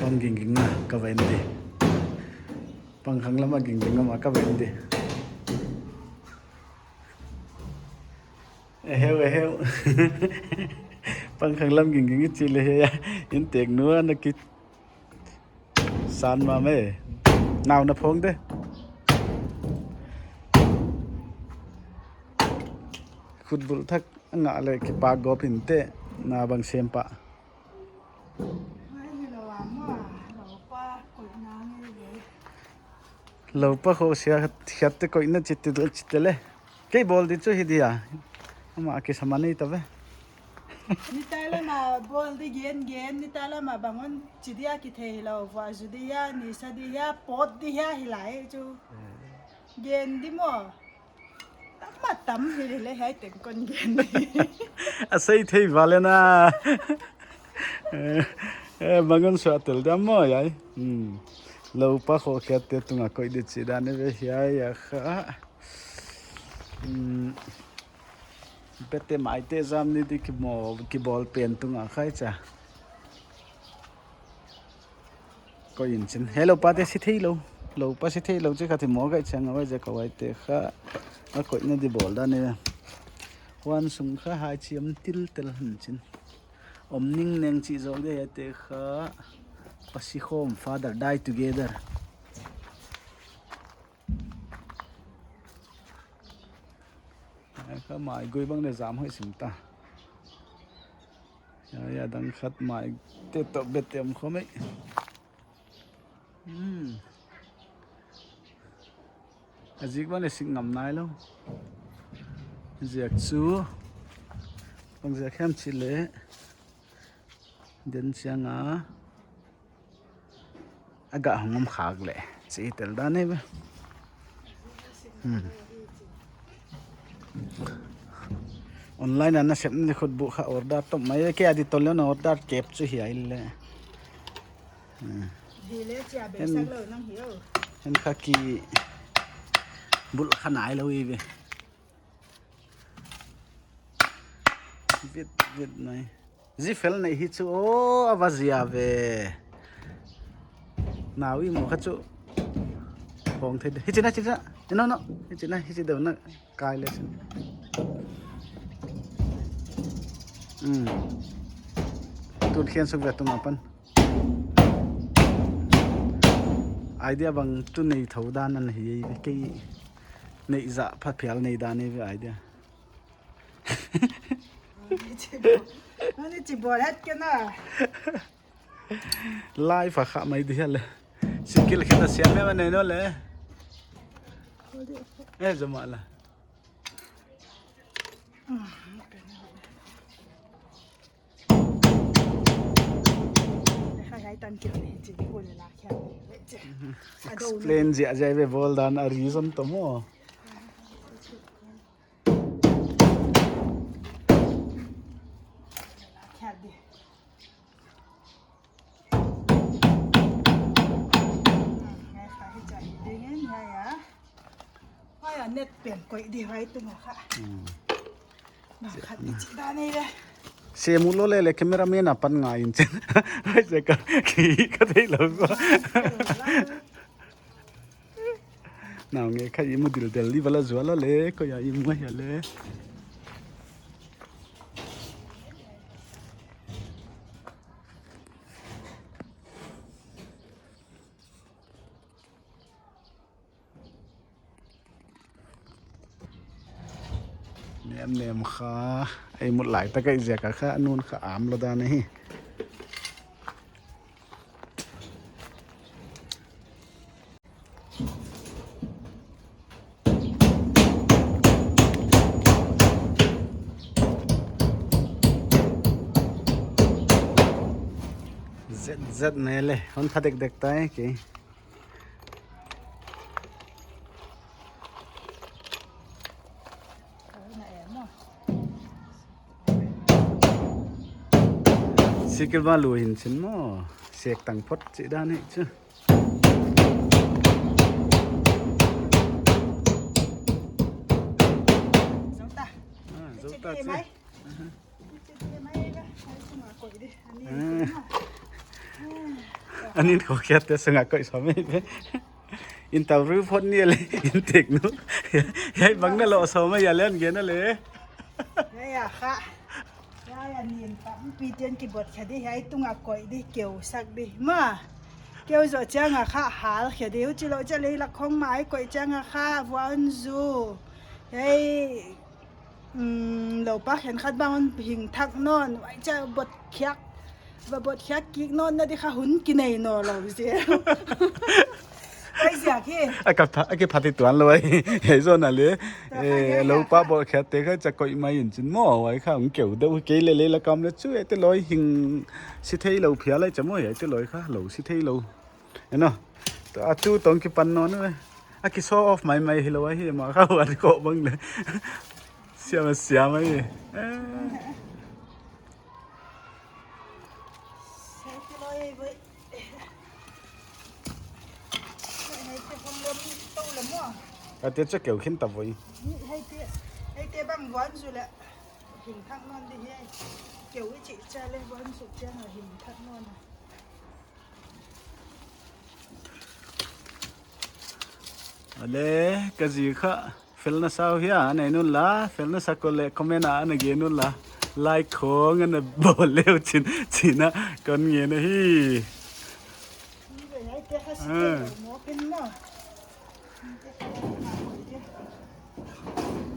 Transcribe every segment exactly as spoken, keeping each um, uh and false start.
Pang ging ging na ka va en di. Pang khang lam a ging ging na ka va en di. Eheu, eheu. Pang khang lam ging ging i chi le he ya. In tek nua na ki san ma me. Nau na phong de. Khut bul thak nga le ki pa gop in te na bang sem pa. Lou pa khoh sia khiat te koihna chit te, chit te le. Kei bawl di chu hi dia. Ama ki sama nei ta ve. Ni ta lama bawl di gen gen, ni ta lama bang hon chi dia ki thei lou, va zu di hia, ni sa di hia, pot di hia hi lai chu. Gen di maw. Tam ma tam hi le hai teng kon gen di. A sei thei vale na. Eh, eh, bang hon suah tel dam maw yai. Hmm. Lou pa khoh khiat te tunga koih di chi dan ve hiai a kha. Hmm. Bete mai te zam ni di ki mo, ki bawl pen tunga khai cha. Koih in chin. He lou pa te si thei lou. Lou pa si thei lou chi kha ti mo kai chang a wai ja ka wai te kha. A koihna di bawl dan ni. Huan sung kha hai chiam til tel han chin. Om ning neng chi zol de he te kha. Pasi khawm, father die together. Ai kha mai gui bang ne zam hoi sim ta. Ya, ya, dang khat mai te to bet tem kho mai. Hmm. A zik bang ne sik ngam nai lou. Ziak chu. Bang ziak hem chi le. Den siang a. A gah hong om khak le. Chi tel dan e be. Hmm. Online a na sep ni khut bu kha order tom mai ke a di tol na order kep chu hi ai le. Hmm. Hi le chia be sak lou nang hi o. En kha ki bul kha nai lou i be. Vit, vit nai. Zi fel nei hi chu, o, a va zia ve. Nau i mu kha chu. Hong thei de. Hi china, china. No, no. Hi china, hi chi deu na. Kai le chin. Hmm. Tun khian suk ve tung apan. Idea bang tu nei thou dan an hi kei nei za pha phial nei dan ei ve idea. Ani chi bo, ani chi bo het ke na. Live a kha mai di le. Sikil kheta siam me ma nei no le. Eh, zama la. Explain zia zia ve bol dan a reason to mo. Hai a net pen koih di hai tu ma kha. Hmm. Ba khat ni chi da nei le. Se mu lo le le camera man a pan ngai in chen. Hai se ka ki ka thei lo ko. Nau nge kha i mu dil del di bala zuala le ko ya i mu ya le. Nem nem kha, ei mut lai ta kai zia ka kha, nun kha am lo dan hi. Zet zet ne le, hon pha dek dek tai ke. Sikil ba lu hin chin mo, sek tang phot chi dan hi chu. Zo ta. Ah, zo ta chi. Aha. Anin kho khiat te sanga koih sawm mai ve. Interview phot ni le, Innteknu. Hiai bang na lo sawm mai a len gen a le. Hiai a kha. Hiai a nin pa, pi tian kibot kha di, hiai tunga koih di, keu sak di. Ma, keu zoh chiang a kha hal kha di, huchi lo chia lei lak khong mai koih chiang a kha, vuan zu. Hiai, um, lo pa khen khat bang hon hing thak nawn, huai chia bot khiak. Va bot khiak kik nawn na di kha hun kinei nawn lou zel. Ai ziak hi. A ka pha-, a ki phat hi tuan lou ai. Hei zo na le. Tua kha Eh, hiai lo a pa kha. Bot khiat te kha chia koih mai in chin maw. Huai kha hong keu deuh kei le le la kam le chu e te loi hing si thei lou phial lai chia maw e te loi kha lo si thei lou. Eno. A chu tong kipan nawn e. A ki show off mai mai hi lou ai hi ma kha huan ko bang le. Siam a siam ai. Eh. Sete loi ei boi. Hei te hong lom tou le maw. A te chia keu khin ta voi. Hei te, hei te bang vuan zu le. Hing thak nawn di hi. Keu i chih chia le vuan zu chiang a hing thak nawn a. A le, ka zi kha, fel na sa uh hia, a nei un la, fel na sak leh comment ah ana gen un la, like khong ana bawl le uh chin, chin a, kon ngen ahi. Ah.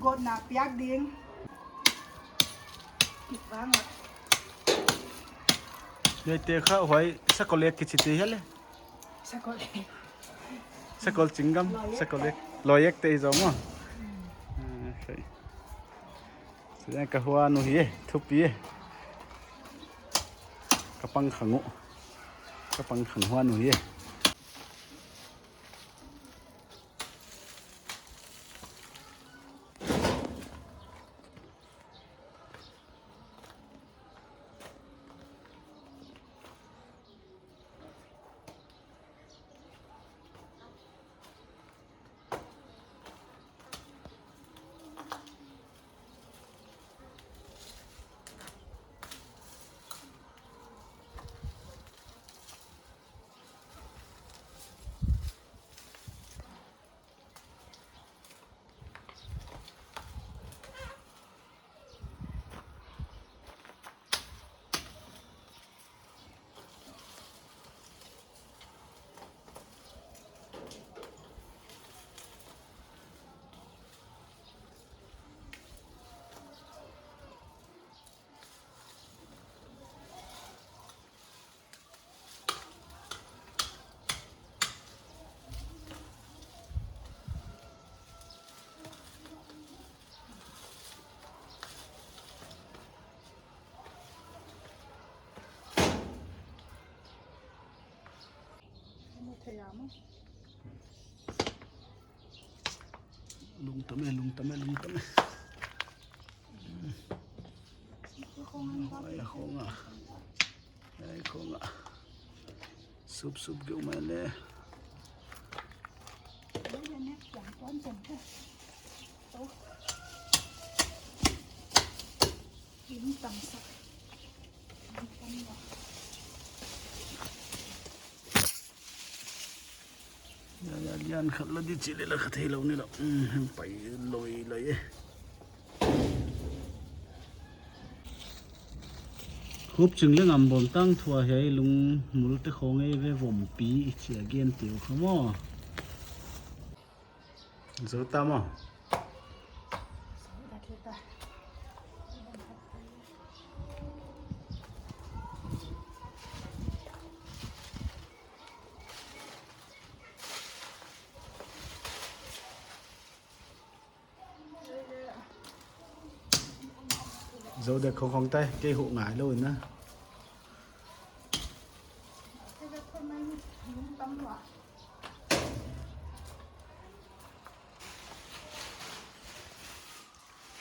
Gawtna piak ding. Vang a. Hiaite kha huai sakol ek kichi te hia le. Sakol ek. Sakol chingam, loiek. Sakol ek. Loiek te hi zaw maw. Hmm. Ah, okay. Sudang ka huan uh hi e, thupi e. Ka pang khang uh. Ka pang khang huan uh hi e. Lungtam e, lungtam e, lungtam e. Ai, khong a. Ai, khong a. Sup, sup, geu mai le. Ya, ya, lian khat la di chi le la kha thei lou ni la. Hmm, heng pai loi lai e. Hup ching le ngam bawm tang thua hiai lungmul te khong ei ve vompi i chi a gen teu kha maw. Zo ta maw. Zo de khong khong tai, kei huh ngai lou in a.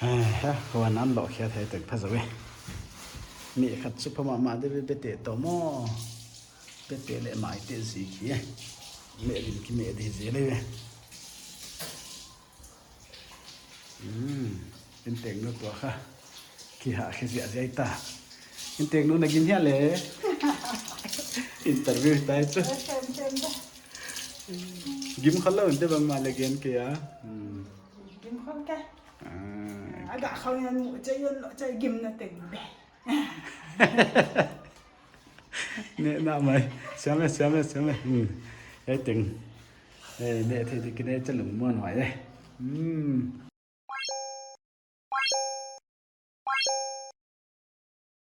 Ai, ha, huan an lo khia thei tek pha zo e. Mi khat chu pha mahmah de ve, bete to maw. Bete le mai te zi ki e. Me din ki me di zi le ve. Hmm, Innteknu tua kha. Ki ha khe zia zia ta. Innteknu na gin hia le. Interview tai chu. Gim khol lou inte bangmah leh gen kei a. Hmm. Gim khol kei. Ah. A gah khol ngan mu chai yon lo chai gim na teng be. Neh na mai. Siam e, siam e, siam e. Hmm. Ai teng. Eh, neh thei di kine chalung muan huai e. Hmm.